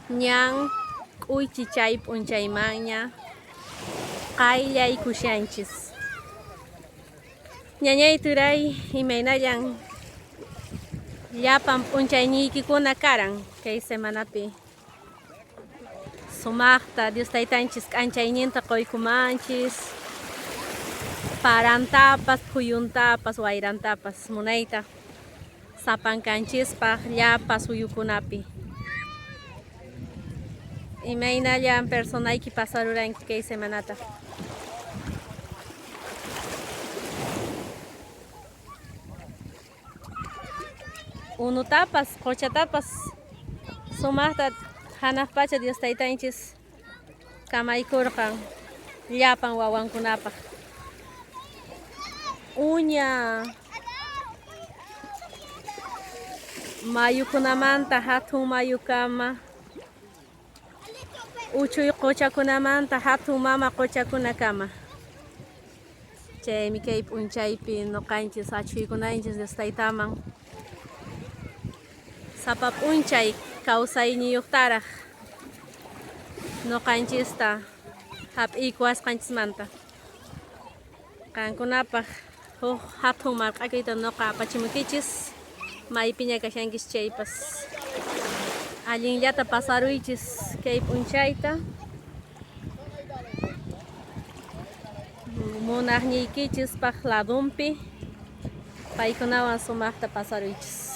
Ñan k'uychi chay p'unchaymanña qayllaykushanchis. Ñañay turay, imaynallan llapan p'unchayniykikuna karan kay semanapi? Sumaqta Dios Taytanchis k'anchayninta qoykumanchis, parantapas, phuyuntapas, wayrantapas munayta sapankanchispaq llapa suyukunapi. Imaynallan personayki pasaruranki kay semanata? Unutapas, qochatapas sumaqta hanaq pacha Dios Taytanchis kamaykurqan llapan wawankunapaq. Uña mayukunamanta hatun mayukama, uchuy qochakunamanta hatun mama qochakunakama. Chaymi kay p'unchaypi noqanchis achhuykunanchis Dios Taytaman sapa p'unchay kawsayniyuqtaraq noqanchista hap'iykuwasqanchismanta. Qankunapaq huk hatun marq'akuyta noqa apachimukichis, maypiña kashankichis chaypas. Allinllata pasaruychis kay p'unchayta. Munaqniykichispaq ladonpi paykunawan sumaqta pasaruychis.